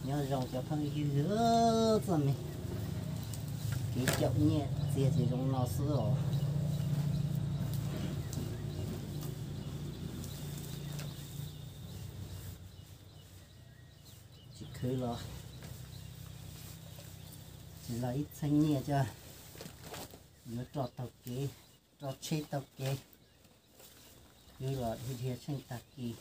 Nyob zoo cov phooj ywg, txoj me kev caum nyiaj txiag ces zoo no xwb os. Tsis khwv los tsis los ib txheeb nyiaj coj yuav roj taug kev, roj tsheb taug kev, khwv los dhia dhia tsheej tag kis.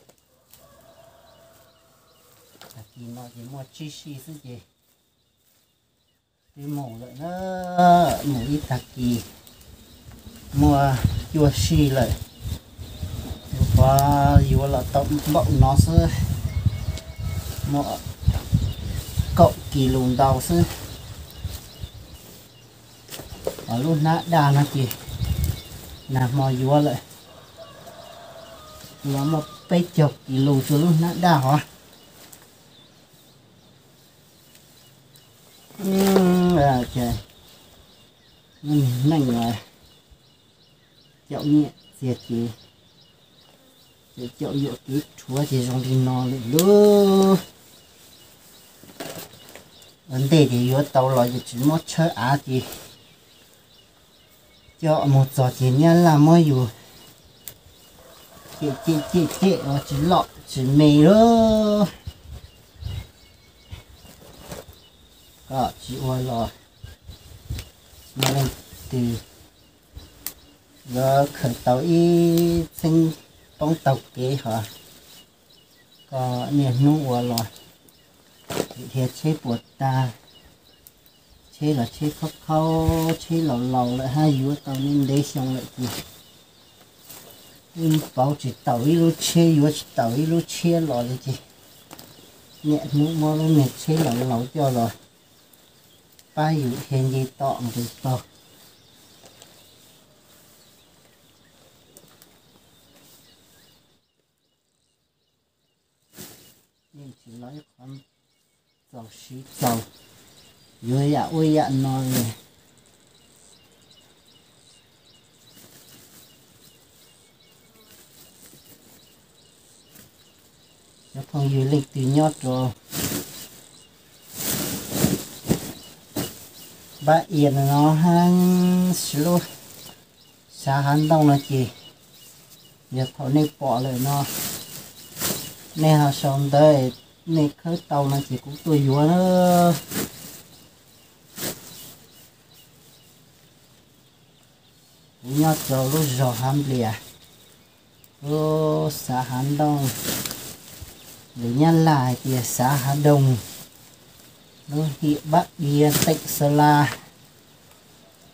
Tag kis no ces muaj tsib sij xwb ces twb mus lawm na, mus ib tag kis muaj cuaj sij lawm. Tus qhov yuav los tau npaum no xwb, muaj kaum kis lus ntau xwb. Ho lub hnab daj no ces nag hmo yuav lawm, yuav muaj peb caug kis lus rau lub hnab daj hov. Ces lub niag neej caum nyiaj txiag ces caum yuam kev rhuav ces zoo li no lawm lauj. Ua ntej ces yuav tau los ces tsis muab tshawb av ces coj mus txog ces nyab laj muab yus cem cem cem cem ua tsis loj tsis me lauj. Koj tsis ua los muaj leej twg yuav khaws tau ib txheeb poob taug kev hos. Koj niaj hnub ua los dhia tsheb puas tag, tsheb los tsheb khaub khaub, tsheb laus laus lawm hab yuav tau ntev ntev xyoo lawm ces wb pauv tsis taus ib lub tsheb, yuav tsis taus ib lub tshiab los li ces niaj hnub muab lub niag tsheb laus laus coj los pab yus dhia nce tom nqis taug. Yeej tsis los ib qhov txaus siv txaus, yuav yam ub yam no li. Cov phooj ywg leej twg nyob rau Npab Ia no hab lub xav Hav Ntooj no ces yog thaum nej pom lawm no, nej ho sau ntawv, nej khawb tau no ces kuv tuaj yuav na. Kuv nyob rau lub zos Hav Nplias, lub xav Hav Ntooj, lwm Nyab Laj hais tias xav Hav Doog, lub hiam Npab Ia teem Xav Las.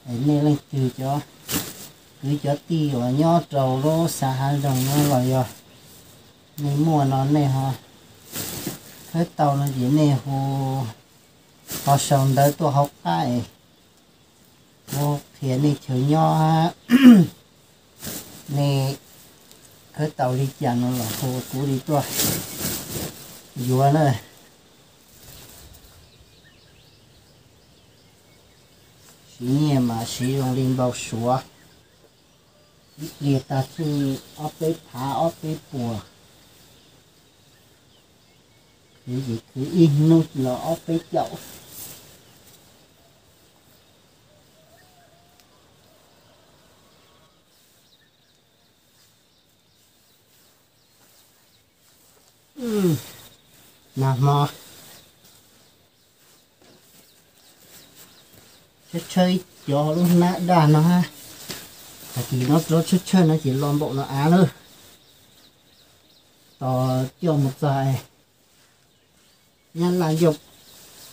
Es nej leej twg cov kwv cov tij uas nyob rau lub xav Hav Doog no los yog nej muaj no nej ho khawb tau no ces nej hu, ho sau ntawv tuaj hauv qab es kuv qhia nej chaw nyob, nej khawb tau li cas no los hu kuv li tuaj yuav na. Siv nyiaj mas siv zoo li npau suav, ib pliag tag thwj ob peb phav ob peb puas, khwv ces khwv ib hnub los ob peb caum. Nag hmo tshawb tshawb cov lub hnab daj no hab, tag kis no rov tshawb tshawb no ces los npaum no av lawm, tos coj mus txog Nyab Laj ncauj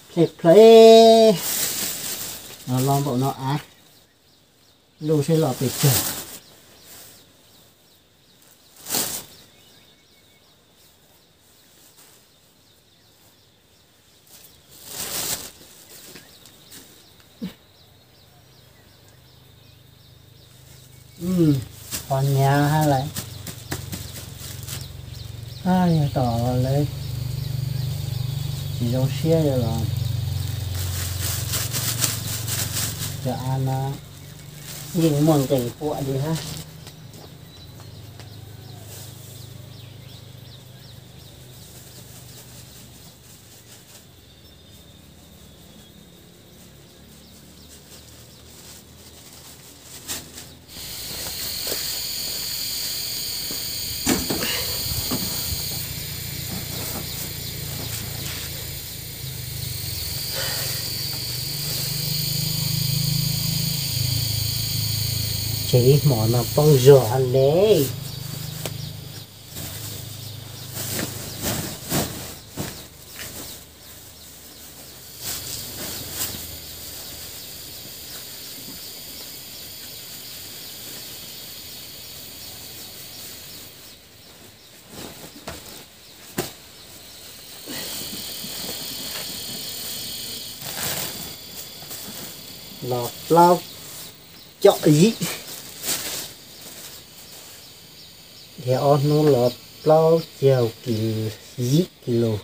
plhe plhe, los npaum no av, luj seb los pes tsawg. Qhov nyav hab lawm, yog tom lawv tsis zoo siab yog los cov av no yeej muaj nqis puam li hab. Ces ib hmos no poob zog ne. Los plaub com yim, thiab ob hnub los plaub caug yim kis lus.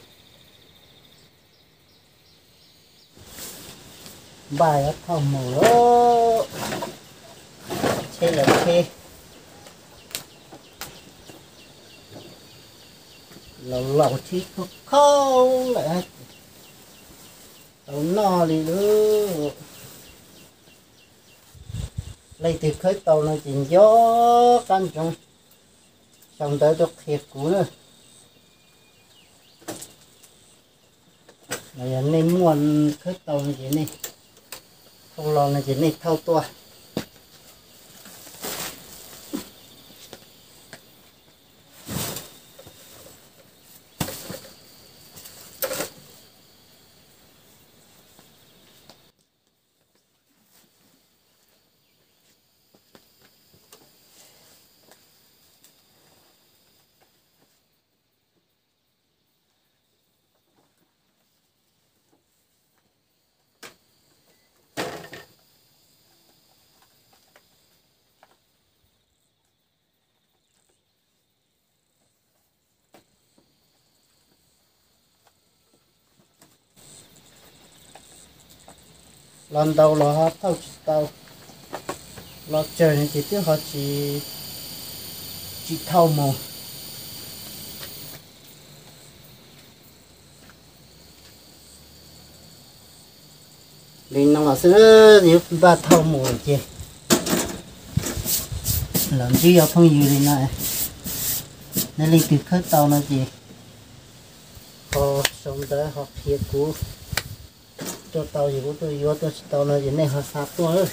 Npaj yuav thauj mus lawm. Tsheb lawv tsheb laus laus tsheb khaub khaub lawm, tau noj li lawm. Leej twg khawb tau no ces nco qab ntsoov sau ntawv tuaj qhia kuv na. Los yog nej muaj khawb tau no ces nej thauj los no ces nej thauj tuaj. Los ntau los ho thauj tsis tau, los tsawg no ces twb ho tsis, tsis thauj mus. Li no los xwb, yuav npaj thauj mus ces los ntsib cov phooj ywg li no. Nej leej twg khawb tau no ces ho sau ntawv ho qhia kuv. Tuaj tau ces kuv tuaj yuav, tuaj tsis tau no ces nej ho xa tuaj.